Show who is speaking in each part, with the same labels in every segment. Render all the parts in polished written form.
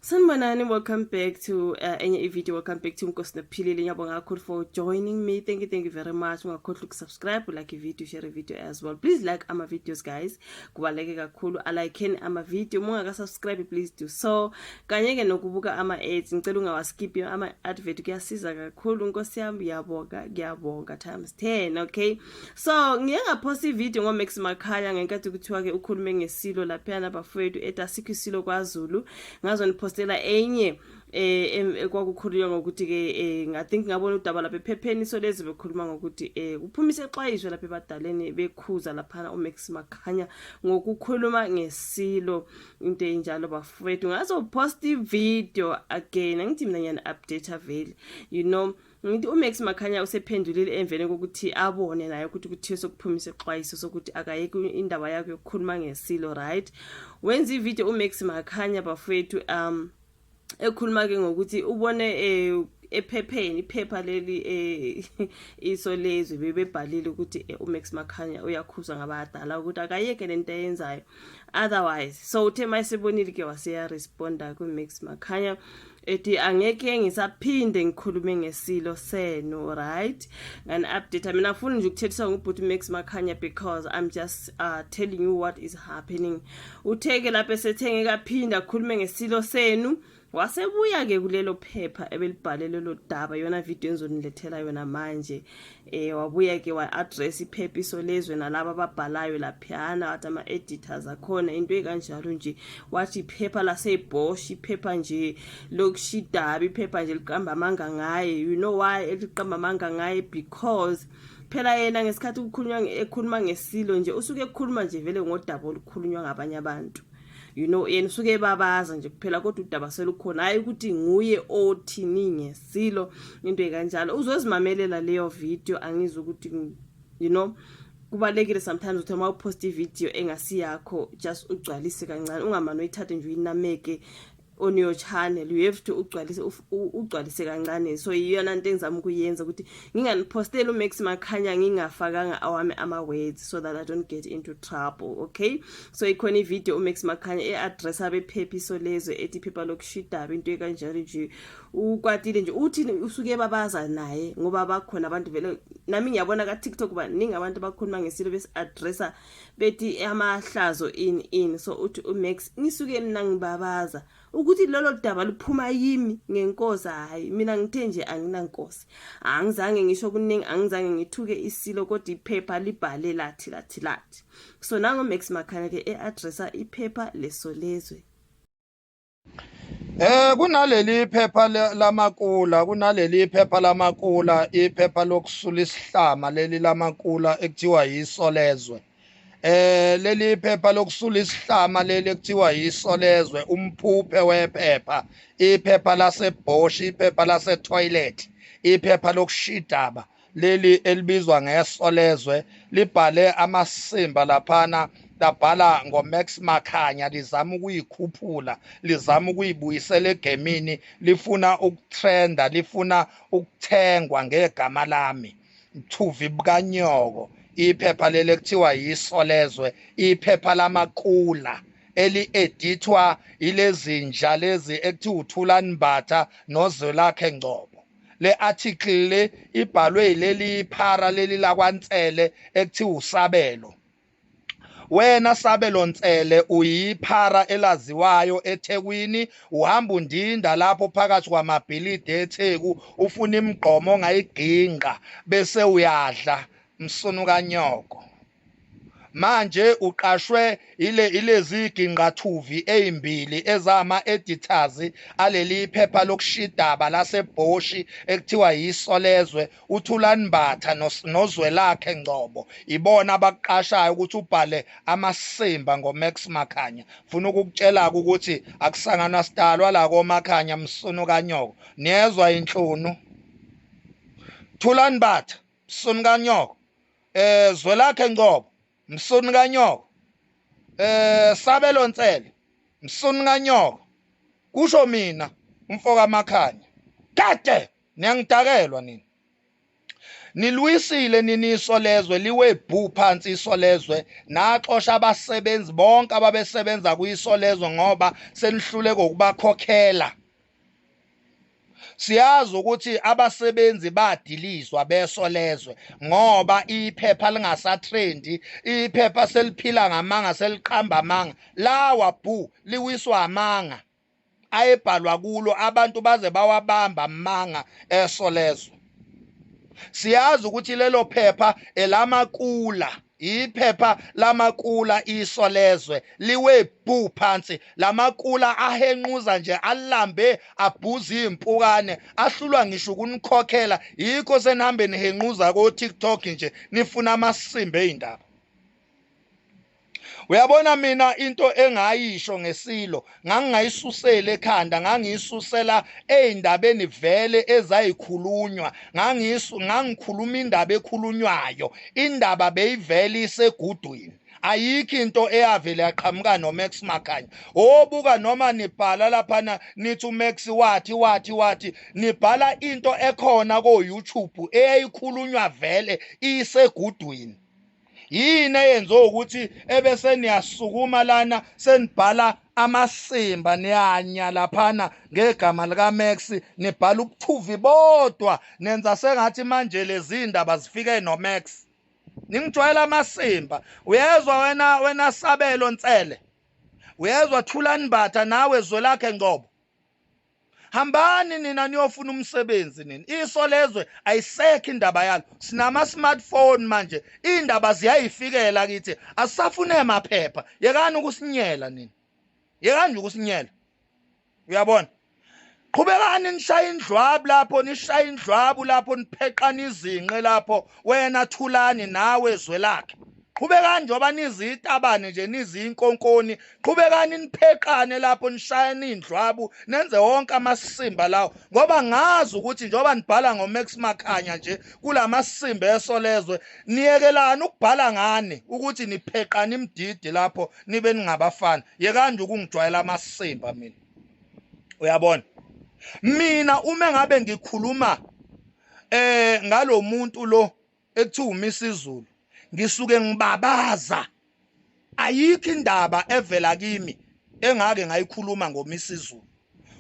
Speaker 1: Sanibonani, welcome back to enye i-video. Welcome back to Nkosi Nophilile. Ngiyabonga kakhulu for joining me. Thank you, thank you very much. Ungakhohlwa ukusubscribe, like i-video, share i-video as well. Please like ama-videos, guys. Kubaluleke kakhulu. Alikeni ama-video. Uma ungaka-subscribe, please do so. Kanye-ke nokubuka ama-ads. Ngicela ungawaskiphi ama-advert, kuyasiza kakhulu. Nkosi yami, ngiyabonga, ngiyabonga times 10, okay? So, ngiye ngaphosta i-video ngoMax Makhanya ngenkathi kuthiwa-ke ukhulume ngesilo laphayana, bafowethu, ethi asikho isilo kwaZulu. Ngazoniphostela enye kwakukhulunywa ngokuthi ke I think ngabona udaba lapha ephepheni Solezwe, bekhuluma ngokuthi kuphuma isexwayiso lapha ebadaleni, bekhuza laphana uMax Makhanya ngokukhuluma ngesilo, into enjalo, bafowethu. Ngazopost i-video again, angithi mina ngiyani update vele. Ngithi uMax Makhanya usephendulile emveni kokuthi abone naye ukuthi kuthiwe sokuphuma isexwayiso sokuthi akayeke indaba yakhe yokukhuluma ngesilo, right? Wenza ivideo uMax Makhanya, bafowethu, ekhuluma ke ngokuthi ubone ephepheni, iphepha leli Isolezwe, bebebhalile ukuthi uMax Makhanya uyakhuzwa ngabadala ukuthi akayeke lento ayenzayo otherwise. So uthe mayesebonile ke, waseya responda kuMax Makhanya, ethi angeke ngisaphinde ngikhulume ngesilo senu, right? Ngani update, mina ngifuna nje ukuthethisa ngubhuti Max Makhanya because I'm just telling you what is happening. Utheke lapho esethenge kaphinda akhulume ngesilo senu, wasebuya ke kulelo phepha ebelibhale lelo daba, yona video engizonilethela yona manje. Wabuya ke wa-address iphepha Isolezwe nalabo ababhalayo laphiyana, wathi ama-editors akhona, into ekanjalo nje. Wathi iphepha laseBosch, iphepha nje lokushidaba, iphepha nje liqamba amanga ngaye. You know why eliqamba amanga ngaye? Because phela yena ngesikhathi kukhulunywa, ekhuluma ngesilo nje, usuke ekhuluma nje vele ngodaba olukhulunywa ngabanye abantu. Yena usuke ebabaza nje kuphela, kodwa udaba selukhona, hayi ukuthi nguye othini ngesilo, into ekanjalo. Uzozimamelela leyo video. Angizwe ukuthi kubalekile sometimes ukuthi uma upost ivideo engasiyakho, just ugcwalise kancane, ungamane uyithathe nje uyinameke on your channel. You have to ugcwalise, ugcwalise kancane. So iyona nto engizama ukuyenza, ukuthi nginganiposteli uMax Makhanya ngingafakanga awami ama-words so that I don't get into trouble, okay? So ikhona ivideo uMax Makhanya e-address abephepha Isolezwe, ethi iphepha lokushidaba, into ekanjalo nje. Ukwatile nje, uthi usuke babaza naye ngoba bakhona abantu vele. Nami ngiyabona ka-TikTok baningi abantu abakhuluma ngesilo, besi-addressa bethi amahlazo in in. So uthi uMax, ngisuke mina ngibabaza ukuthi lolo daba luphuma yimi ngenkosi. Hayi, mina ngithe nje anginankosi, angizange ngisho kuningi, angizange ngithuke isilo, kodwa iphepha libhale lathi lathi lathi. So nango Max Makhanya ke e-addressa iphepha leSolezwe.
Speaker 2: Kunaleli phepha lamakula, kunaleli phepha lamakula, iphepha lokusula isihlama leli lamakula ekuthiwa yiSolezwe. Leli phepha lokusula isihlama leli ekuthiwa yiSolezwe, umphuphe wephepha, iphepha laseBosch, iphepha lase toilet, iphepha lokushidaba leli elibizwa ngeSolezwe, libhale amasimba laphana, labhala ngoMax Makhanya, lizama ukuyikhuphula, lizama ukuyibuyisela egemini, lifuna ukutrenda, lifuna ukuthengwa ngegama lami. Mthuvi bukanyoko, iphepha leli ekuthiwa yiSolezwe, iphepha lamakula eli-edithwa ilezinja lezi ekuthiwa uThulani Mbatha noZwelakhe Ngcobo. Le article le ibhalwe yileli phara leli lakwaNsele ekuthiwa uSabelo. Wena Sabelo Nsele, uyiphara elaziwayo eThekwini, uhamba undinda lapho phakathi kwamabhilidi eTheku, ufuna imigqomo ongayiginqa bese uyadla, msunu kanyoko. Manje uqashwe ile ilezi ginqathuvi ezimbili ezama editors aleli phepha lokushidaba laseBhoshi ekuthiwa yiSolezwe, uThulani Mbatha noZwelakhe Ngcobo. Ibona abakuqashayo ukuthi ubhale amasimba ngoMax Makhanya. Funa ukukutshela ukuthi akusanganwa sidalwa la koMakhanya, msunu kanyoko. Niyezwa inhlunu? Thulani Mbatha, msunu kanyoko. Zwelakhe Ngcobo, msunu kanyoko. Sabelo Nsele, msunu kanyoko. Kusho mina umfoka Makhanya. Kade niyangidakelwa nina. Nilwisile nini Isolezwe, liwe bhu phansi Isolezwe, naxosha abasebenzi bonke ababesebenza kuyisolezwe ngoba senihluleke ukubakhokhela. Siyazi ukuthi abasebenzi badilizwa besolezwe ngoba iphepha lingasatrendi, iphepha seliphila ngamanga, seliqamba amanga. Lawa bhu liwiswa amanga ayebhalwa kulo, abantu baze bawabamba amanga esolezwe. Siyazi ukuthi lelo phepha elamakula, iphepha lamakula Isolezwe liwe bhu phansi. Lamakula ahenquza nje, alambe, abhuza impukane, ahlulwa ngisho ukunikhokhela. Yikho senihambe nihenquza ko TikTok nje nifuna amasimba ezindaba. Uyabona mina into engayisho ngesilo ngangingayisusela ekhanda, ngangiyisusela ey'ndabeni vele ezayikhulunywa, ngangikhuluma indaba ekhulunywayo, indaba beyivele isegudwini. Ayikho into eyavele yaqhamuka noMax Makhanya. Obuka noma nibhala laphana nithi uMax wathi wathi wathi, nibhala into ekhona ko-YouTube eyayikhulunywa vele isegudwini. Yini eyenze ukuthi ebese niyasukuma lana senibhala amasimba, niyanya laphana ngegama likaMax, nibhala ubuthuvi bodwa, nenza sengathi manje lezi ndaba zifike noMax. Ningijwayela amasimba. Uyezwa wena Sabelo Nsele, uyezwa Thulani Mbatha, nawe Zwelakhe Ngcobo, hambani nina niyofuna umsebenzi nina. Isolezwe ayisekho indaba yalo, sinama smartphone manje, indaba ziyayifikela kithi, asisafune amaphepha. Yekani ukusinyela nina, yekani nje ukusinyela. Uyabona, qhubekani nishaya indlwabu lapho, nishaya indlwabu lapho, nipheqana izinqe lapho, wena Thulani nawe Zwelakhe. Qhubekani njengoba nizitabane nje, nizinkonkoni, qhubekani nipheqane lapho, nishayane indlwabu, nenze wonke amasimba lawo, ngoba ngazi ukuthi njengoba nibhala ngoMax Makhanya nje kulamasimba esolezwe, niyekelani ukubhala ngani ukuthi nipheqane imdidi lapho nibe ningabafana. Yekani nje ukungijwayela amasimba mina. Uyabona, mina uma ngabe ngikhuluma ngalomuntu lo ekuthiwa uMisizulu, ngisuke ngibabaza. Ayikho indaba evela kimi engake ngayikhuluma ngoMisizulu.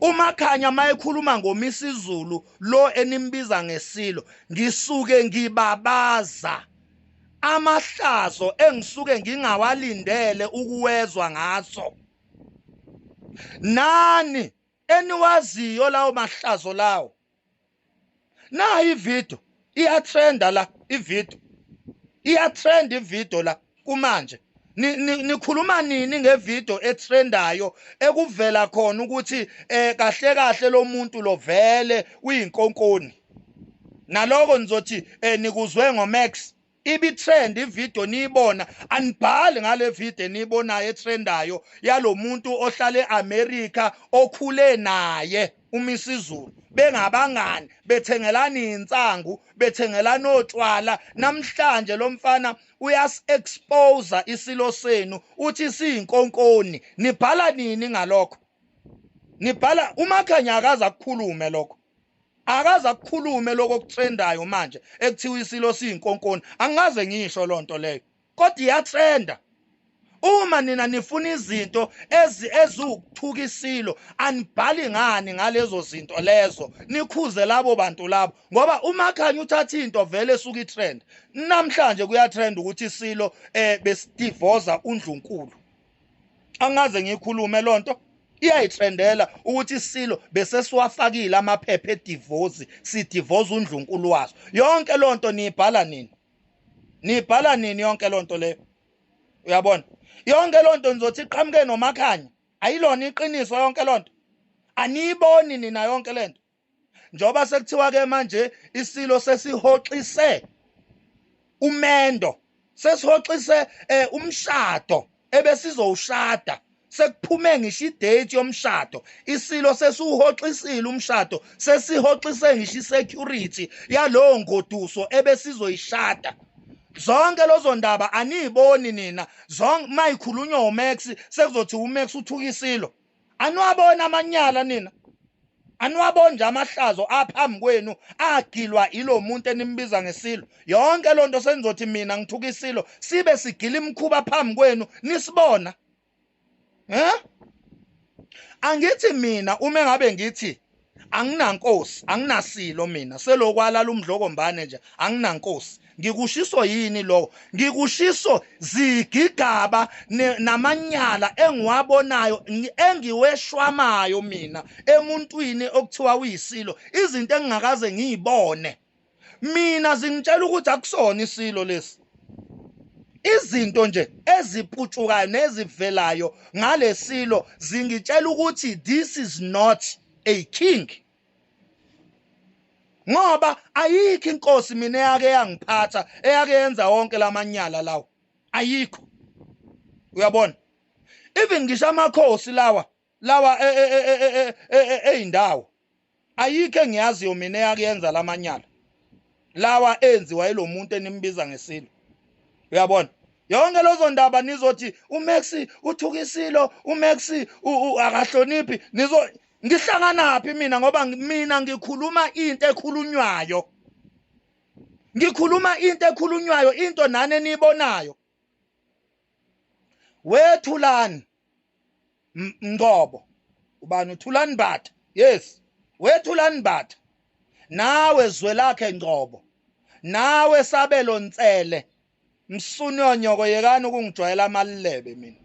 Speaker 2: UMakhanya mayekhuluma ngoMisizulu lo enimbiza ngesilo, ngisuke ngibabaza amahlazo engisuke ngingawalindele ukuwezwa ngaso. Nani eniwaziyo lawo mahlazo lawo? Nayi ivideo iyatrenda la, ivideo iyatrend, ivideo la kumanje. Nikhuluma nini ngevideo etrendayo ekuvela khona ukuthi kahle kahle lo muntu lo vele uyinkonkoni? Naloko nizothi nikuzwe ngoMax. Ibi-trend ivideo niyibona, anibhali ngale video eniyibonayo etrendayo yalo muntu ohlala e-America okhule naye uMisizulu, bengabangani, bethengelana insangu, bethengelana otshwala. Namhlanje lo mfana uyas-expose isilo senu, uthi siyinkonkoni. Nibhala nini ngalokho? Nibhala uMakhanya akaze akukhulume lokho, akaze akukhulume lokho okutrendayo manje ekuthiwa isilo siyinkonkoni. Angaze ngisho lonto leyo, kodwa iyatrenda. Uma nina nifuna izinto eziwukuthuka isilo, anibhali ngani ngalezo zinto lezo, nikhuze labo bantu labo? Ngoba uMakhanya uthatha into vele esuka itrend. Namhlanje kuyatrend ukuthi isilo besidivoza uNdlunkulu. Angaze ngikhulume lonto, iyayitrendela ukuthi isilo bese siwafakile amaphepha edivozi, sidivoza uNdlunkulu waso. Yonke lonto niyibhala nini? Niyibhala nini yonke lonto leyo? Uyabona, yonke lonto nizothi iqhamuke noMakhanya, ayilona iqiniso yonke lonto. Aniyiboni nina yonke lento? Njengoba sekuthiwa ke manje isilo sesihoxise umendo, sesihoxise umshado ebesizowushada, sekuphume ngisho idate yomshado, isilo sesiwuhoxisile umshado, sesihoxise ngisho isecurity yalowo ngoduso ebesizoyishada. Zonke lezo ndaba aniyiboni nina. Zonke mayikhulunywa uMax sekuzothi uMax uthuka isilo. Aniwabona amanyala nina? Aniwaboni nje amahlazo aphambi kwenu agilwa ilo muntu enimbiza ngesilo. Yonke lonto senizothi mina ngithuka isilo, sibe sigila imikhuba phambi kwenu nisibona. Eh? Angithi mina uma ngabe ngithi anginankosi, anginasilo mina, selokwalala umdlokombane nje, anginankosi. Ngikushiso yini lokho? Ngikushiso zigigaba namanyala engiwabonayo, engiweshwamayo mina emuntwini okuthiwa uyisilo, izinto engingakaze ngiyibone. Mina zingitshela ukuthi akusona isilo lesi. Izinto nje eziputshukayo nezivelayo ngalesilo zingitshela ukuthi this is not a king. Ngoba ayikho inkosi mina eyake yangiphatha, eyake yenza wonke lamanyala lawo. Ayikho. Uyabona? Even ngisho amakhosi lawa eyindawo, ayikho engiyaziyo mina eyake yenza lamanyala lawa enziwa yilomuntu enimbiza ngesilo. Uyabona? Yonke lezo ndaba nizothi uMax uthuka isilo, uMax akahloniphi, nizo ngihlanganaphi mina? Ngoba mina ngikhuluma into ekhulunywayo. Ngikhuluma into ekhulunywayo, into nani eniyibonayo. Wethulani Ngcobo, ubani uThulani Mbatha? Yes, wethulani Mbatha. Nawe Zwelakhe Ngcobo, nawe Sabelo Nsele, msunyonyoko, yekani ukungijwayela amalebe mina.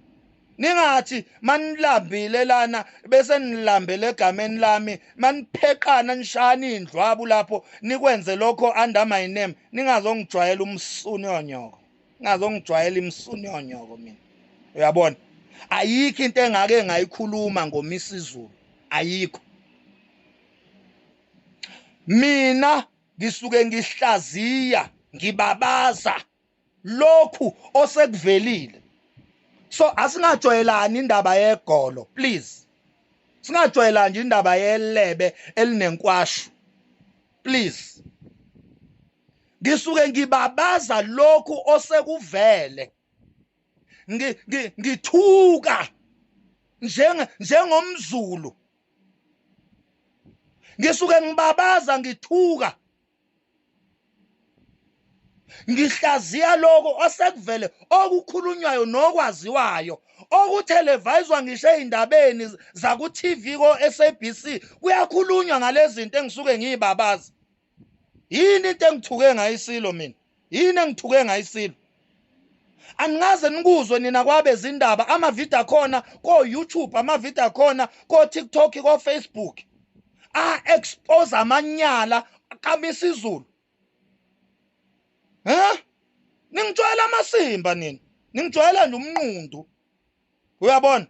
Speaker 2: Ningathi manilambile lana bese nilambele egameni lami, manipheqana nishana indlwabu lapho nikwenze lokho under my name, ningazongijwayela umsunyonyoko, ningazongijwayela imsunyonyoko mina. Uyabona? Ayikho into engake ngayikhuluma ngoMisizulu, ayikho. Mina ngisuke ngihlaziya, ngibabaza lokhu osekuvelile. So asingajwayelani indaba yegolo, please. Singajwayelani nje indaba yelebe elinenkwashu, please. Ngisuke ngibabaza lokhu osekuvele. Ngithuka njengomZulu. Ngisuke ngibabaza, ngithuka, ngihlaziya lokho osekuvele, okukhulunywayo nokwaziwayo, okuthelevayizwa ngisho ey'ndabeni zaku-TV ko-SABC, kuyakhulunywa ngalezi zinto engisuke ngiyibabaza. Yini into engithuke ngayo isilo mina? Yini engithuke ngayo isilo? Anikaze nikuzwe nina kwabezindaba, amavidiyo akhona ko-YouTube, amavidiyo akhona ko-TikTok, ko-Facebook, a-expose amanyala kaMisizulu. Eh? Ningijwayela amasimba nina, ningijwayela nje umnqundu. Uyabona?